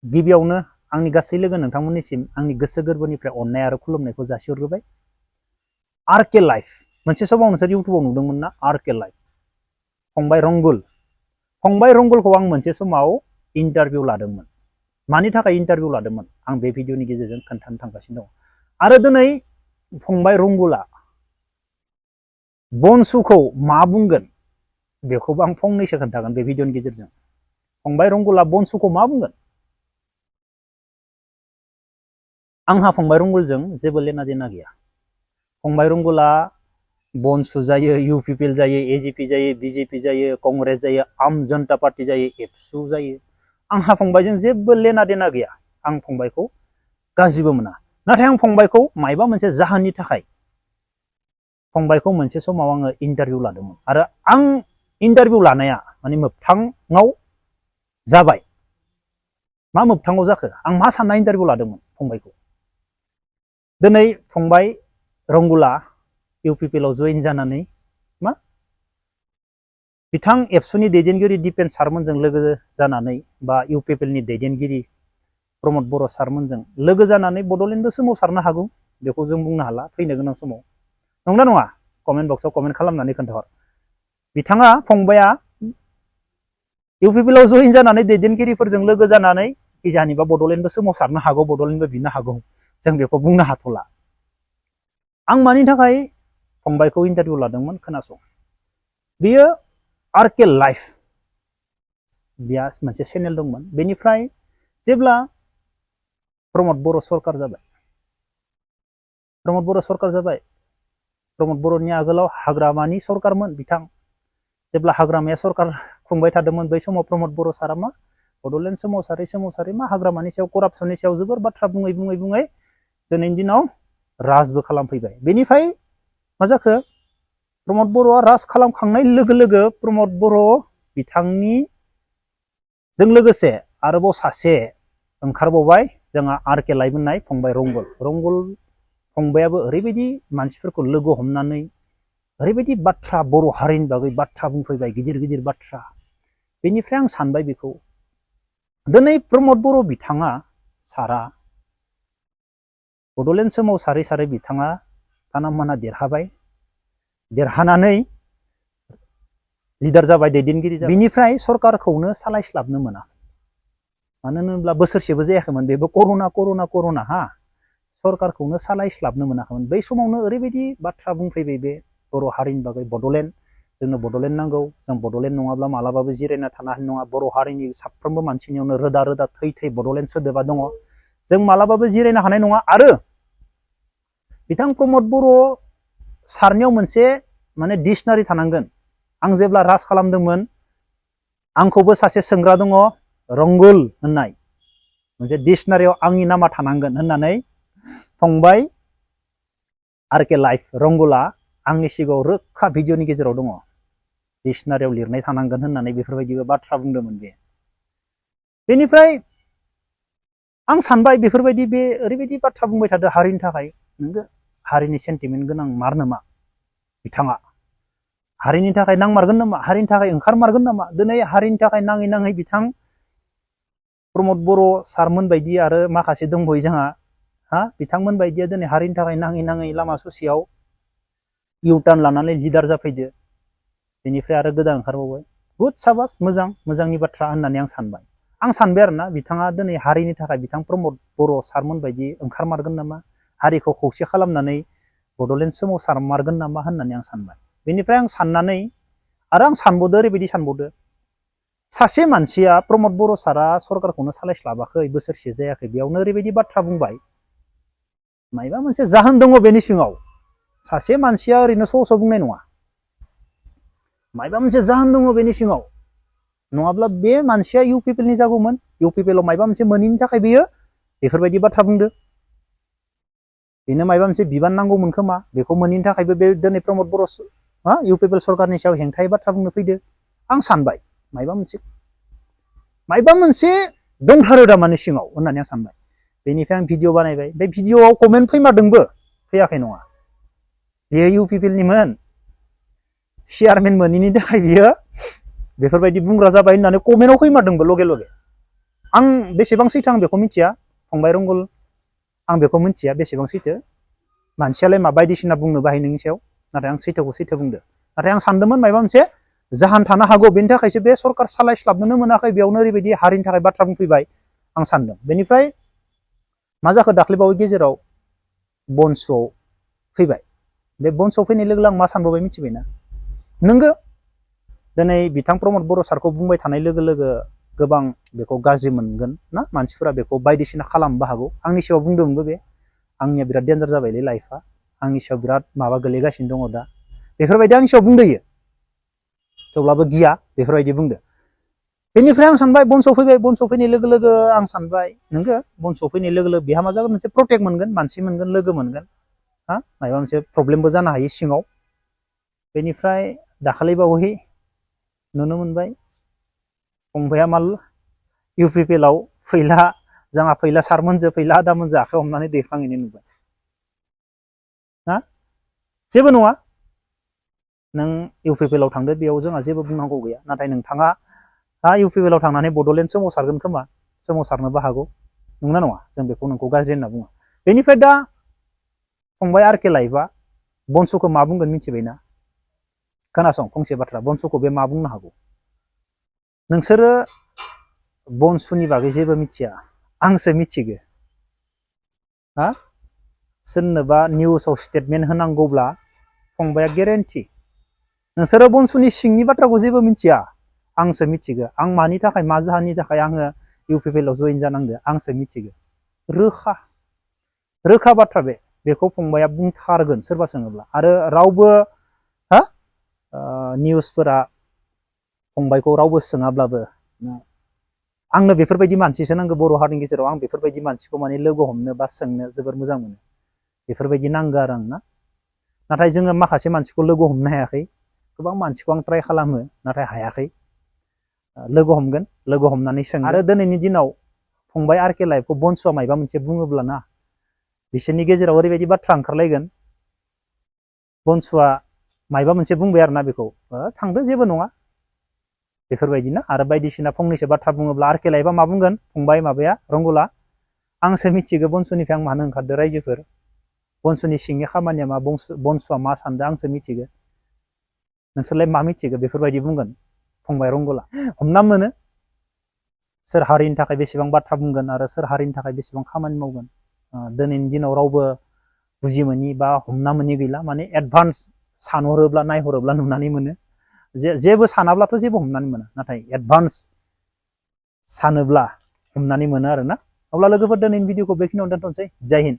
गिबियावनो आंनि गासै लोगो नोंथांमोननिसिम आंनि गोसो गोरबोनिफ्राय अननाय आरो खुलुमनायखौ जासिहरग्रोबाय। आरके लाइफ मोनसे समाव नोंसोर इउटुबाव नुदोंमोन ना आरके लाइफ फंबाय रंगुलखौ आं मोनसे समाव इन्टारभिउ लादोंमोन। मानि थाखाय इन्टारभिउ लादोंमोन आं बे भिडिअनि गेजेरजों खोन्थानो थांगासिनो दं। आरो दिनै फंबाय रंगुला बनसुखौ मा बुंगोन बेखौबो आं फंनैसो खोन्थागोन बे भिडिअनि गेजेरजों। फंबाय रंगुला बनसुखौ मा बुंगोन? आंहा फंबाय रंगुलजों जेबो लेना देना गैया। फंबाय रंगुला बनसु जायो, इउपिपिएल जायो, एजिपि जायो, बिजेपि जायो, कंग्रेस जायो, आम जनता पार्टी जायो, एबसु जायो। आंहा फंबायजों जेबो लेना देना गैया। आं फंबायखौ गाज्रिबो मोना। नाथाय आं फंबायखौ मायबा मोनसे जाहोननि थाखाय फंबायखौ मोनसे समाव आङो इन्टारभिउ लादोंमोन। आरो आं इन्टारभिउ लानाया माने मोगथाङाव जाबाय। मा मोगथाङाव जाखो? आं मा सानना इन्टारभिउ लादोंमोन फंबायखौ? दिनै फंबाय रंगुला इउपिपिएलआव जइन जानानै मा बिथां एबसुनि दैदेनगिरि दिपेन सारमोनजों लोगो जानानै बा इउपिपिएलनि दैदेनगिरि प्रमद बर' सारमोनजों लोगो जानानै बड'लेण्डबो सोमावसारनो हागौ। बेखौ जों बुंनो हाला फैनो गोनां समाव। नंगौना नङा? कमेन्ट बक्सआव कमेन्ट खालामनानै खोन्थाहर। बिथाङा फंबाया इउपिपिएलआव जइन जानानै दैदेनगिरिफोरजों लोगो जानानै किजानिबा बड'लेण्डबो सोमावसारनो हागौ, बड'लेण्डबो बिनो हागौ। जों बेखौ बुंनो हाथ'ला। आं मानि थाखाय फंबायखौ इन्टारभिउ लादोंमोन खोनासं। बेयो आरके लाइफ बेहा मोनसे चेनेल दंमोन। बेनिफ्राय जेब्ला प्रमद बर' सरकार जाबाय, प्रमद बर'नि आगोलाव हाग्रामानि सरकारमोन बिथां। जेब्ला हाग्रामाया सरकार खुंबाय थादोंमोन बै समाव प्रमद बर' सारा मा बड'लेण्ड सोमावसारै मा हाग्रामानि सायाव करापसननि सायाव जोबोर बाथ्रा बुङै दिनैनि दिनाव राजबो खालामफैबाय। बेनिफ्राय मा जाखो? प्रमद बर'आ राज खालामखांनाय लोगो लोगो प्रमद बर' बिथांनि जों लोगोसे आरोबाव सासे ओंखारबावबाय जोंहा आरके लाइफ होननाय फंबाय रंगुल फंबायाबो ओरैबायदि मानसिफोरखौ लोगो हमनानै ओरैबायदि बाथ्रा बर' हारिनि बागै बाथ्रा बुंफैबाय, गिदिर गिदिर बाथ्रा। बेनिफ्राय आं सानबाय बेखौ, दिनै प्रमद बर' बिथाङा सारा बड'लेण्ड सोमावसारै बिथाङा थानामाना देरहाबाय, देरहानानै लिडार जाबाय, दैदेनगिरि जाबाय। बिनिफ्राय सरकारखौनो सालायस्लाबनो मोना। मानो होनोब्ला बोसोरसेबो जायाखैमोन, बेबो कर'ना हा सरकारखौनो सालायस्लाबनो मोनाखैमोन। बै समावनो ओरैबायदि बाथ्रा बुंफैबाय बे बर' हारिनि बागै, बड'लेण्ड जोंनो बड'लेण्ड नांगौ, जों बड'लेण्ड नङाब्ला मालाबाबो जिरायना थानो हानाय नङा। बर' हारिनि साफ्रोमबो मानसिनियावनो रोदा रोदा थै बड'लेण्ड सोदोबा दङ, जों मालाबाबो जिरायनो हानाय नङा। आरो बिथां प्रमद बर' सारनियाव मोनसे माने डिक्सनारि थानांगोन। आं जेब्ला राज खालामदोंमोन आंखौबो सासे सोंग्रा दङ रंगुल होननाय, मोनसे डिक्सनारियाव आंनि नामा थानांगोन होननानै फंबाय आरके लाइफ रंगुला आंनि सिगाङाव रोखा भिडिअनि गेजेराव दङ, डिक्सनारियाव लिरनाय थानांगोन होननानै बेफोरबायदि बाथ्रा बुंदोंमोन बे। बेनिफ्राय आं सानबाय बेफोरबायदि बे ओरैबायदि बाथ्रा बुंबाय थादों हारिनि थाखाय, नोंगो हारिनि सेन्टिमेन्ट गोनां मार नामा बिथाङा? हारिनि थाखाय नांमारगोन नामा? हारिनि थाखाय ओंखारमारगोन नामा? दिनै हारिनि थाखाय नाङै बिथां प्रमद बर' सारमोन बायदि आरो माखासे दंबयो जोंहा बिथांमोन बायदिया दिनै हारिनि थाखाय नाङै लामा ससेयाव इउटार्न लानानै लिडार जाफैदो। बेनिफ्राय आरो गोदान ओंखारबावबाय। बुहुद साबास, मोजांनि बाथ्रा होननानै आं सानबाय आरोना बिथाङा दिनै हारिनि थाखाय बिथां प्रमद बर' सारमोन बायदि ओंखारमारगोन नामा, हारिखौ खौसे खालामनानै बड'लेण्ड सोमावसारमारगोन नामा होननानै आं सानबाय। बेनिफ्राय आं साननानै आरो आं सानबावदो, ओरैबायदि सानबावदो, सासे मानसिया प्रमद बर' सारा सरकारखौनो सालायस्लाबाखै, बोसोरसे जायाखै, बेयावनो ओरैबायदि बाथ्रा बुंबाय, मायबा मोनसे जाहोन दङ बेनि सिङाव। सासे मानसिया ओरैनो स' बुंनाय नङा, मायबा मोनसे जाहोन दङ बेनि सिङाव। नङाब्ला बे मानसिया इउपिपिएलनि जागौमोन, इउपिपिएलआव मायबा मोनसे मोनैनि थाखाय बेयो बेफोरबायदि बाथ्रा बुंदो। बेनो मायबा मोनसे बिबान नांगौमोन खोमा, बेखौ मोनैनि थाखायबो बे दिनै प्रमद बर' इउपिपिएल सरकारनि सायाव हेंथायै बाथ्रा बुंनो फैदो। आं सानबाय मायबा मोनसे दंथारो दामानि सिङाव होननानै आं सानबाय। बेनिफ्राय आं भिडिअ बानायबाय। बे भिडिअआव कमेन्ट फैमारदोंबो, फैयाखै नङा। बेयो इउपिपिएलनिमोन, चेयारमेन मोनैनि थाखाय बियो बेफोरबायदि बुंग्रा जाबाय होननानै कमेन्टआव फैमारदोंबो लगे लगे। आं बेसेबां सैथो आं बेखौ मिथिया फंबाय रंगल आं बेखौ मिथिया बेसेबां सैथो मानसियालाय मा बायदिसिना बुंनो बाहाय नोंनि सायाव नाथाय आं सैथोखौ सैथो बुंदो नाथाय आं सानदोंमोन माबा मोनसे जाहोन थानो हागौ बेनि थाखायसो बे सरकार सालायस्लाबनोनो मोनाखै बेयावनो ओरैबायदि हारिनि थाखाय बाथ्रा बुंफैबाय आं सानदों बेनिफ्राय मा जाखो दाख्लैबावै गेजेराव बन्स'आव फैबाय बे बन्स'आव फैनाय लोगो आं मा सानबावबाय मिथिबायना नोंगो दिनै बिथां प्रमद बर' सारखौ बुंबाय थानाय लोगो लोगो गोबां बेखौ गाज्रि मोनगोन ना मानसिफोरा बेखौ बायदिसिना खालामनोबो हागौ आंनि सायाव बुंदोंमोनबो बे आंनिया बिराद डेन्जार जाबायलै लाइफआ आंनि सायाव बिराद माबा गोलैगासिनो दङ दा बेफोरबायदि आंनि सायाव बुंदोयो थेवब्लाबो गिया बेफोरबायदि बुंदो बेनिफ्राय आं सानबाय बन्स'आव फैबाय बन्स'आव फैनाय लोगो लोगो आं सानबाय नोंगो बन्स'आव फैनाय लोगो लोगो बेहा मा जागोन मोनसे प्रटेक्ट मोनगोन मानसि मोनगोन लोगो मोनगोन हा माबा मोनसे प्रब्लेमबो जानो हायो सिङाव बेनिफ्राय दाखालि बावै नुनो मोनबाय फंबाया माल इउपिपिएलआव फैला जोंहा फैला सारमोनजो फैला आदामोनजो आखाइ हमनानै दैखांहैनाय नुबाय हा जेबो नङा नों इउपिपिएलआव थांदो बेयाव जोंहा जेबो बुंनांगौ गैया नाथाय नोंथाङा हा इउपिपिएलआव थांनानै बड'लेण्ड सोमावसारगोन खोमा सोमावसारनोबो हागौ नंगौना नङा जों बेखौ नोंखौ गाज्रि होनना बुङो बेनिफ्राय दा फंबाय आर के लाइफआ बन्स'खौ मा बुंगोन मिथिबायना खोनासं फंसे बाथ्रा बन्स'खौ बे मा बुंनो हागौ नोंसोरो बन्सुनि बागै जेबो मिथिया आंसो मिथिगो हा सोरनोबा निउसाव स्टेटमेन्ट होनांगौब्ला फंबाया गेरेन्टि नोंसोरो बन्सुनि सिंनि बाथ्राखौ जेबो मिथिया आंसो मिथिगो आं मानि थाखाय मा जाहोननि थाखाय आङो इउपिपिएलआव जइन जानांदो आंसो मिथिगो रोखा रोखा बाथ्रा बेखौ फंबाया बुंथारगोन सोरबा सोङोब्ला आरो रावबो हा निउसफोरा फंबायखौ रावबो सोङाब्लाबो आंनो बेफोरबायदि मानसिसो नांगौ बर' हारिनि गेजेराव आं बेफोरबायदि मानसिखौ माने लोगो हमनो बा सोंनो जोबोर मोजां मोनो बेफोरबायदि नांगौ आरो आंना नाथाय जोङो माखासे मानसिखौ लोगो हमनो हायाखै गोबां मानसिखौ आं ट्राइ खालामो नाथाय हायाखै लोगो हमगोन लोगो हमनानै सों आरो दिनैनि दिनाव फंबाय आर के लाइफखौ बन्सुआ मायबा मोनसे बुङोब्ला ना बिसोरनि गेजेराव ओरैबायदि बाथ्रा ओंखारलायगोन बन्सुआ मायबा मोनसे बुंबाय आरोना बेखौ थांदो जेबो नङा बेफोरबायदिना आरो बायदिसिना फंनैसो बाथ्रा बुङोब्ला आर के लाइफआ मा बुंगोन फंबाय माबाया रंगला आंसो मिथिगो बन्सुनिफ्राय आं मानो ओंखारदो रायजोफोर बन्सुनि सिंनि खामानिया मा बन्सुआ मा सानदों आंसो मिथिगो नोंसोरलाय मा मिथिगो बेफोरबायदि बुंगोन फंबाय रंगला हमना मोनो सोर हारिनि थाखाय बेसेबां बाथ्रा बुंगोन आरो सोर हारिनि थाखाय बेसेबां खामानि मावगोन दिनैनि दिनाव रावबो बुजि मोनि बा हमना मोनि गैला माने एडभान्स सानहरोब्ला नायहरोब्ला नुनानै मोनो जेबो सानाब्लाथ' जेबो हमनानै मोना नाथाय एडभान्स सानोब्ला हमनानै मोनो आरोना अब्ला लोगोफोर दिनैनि भिडिअखौ बेखिनियावनो दोनथ'नोसै जय हिन्द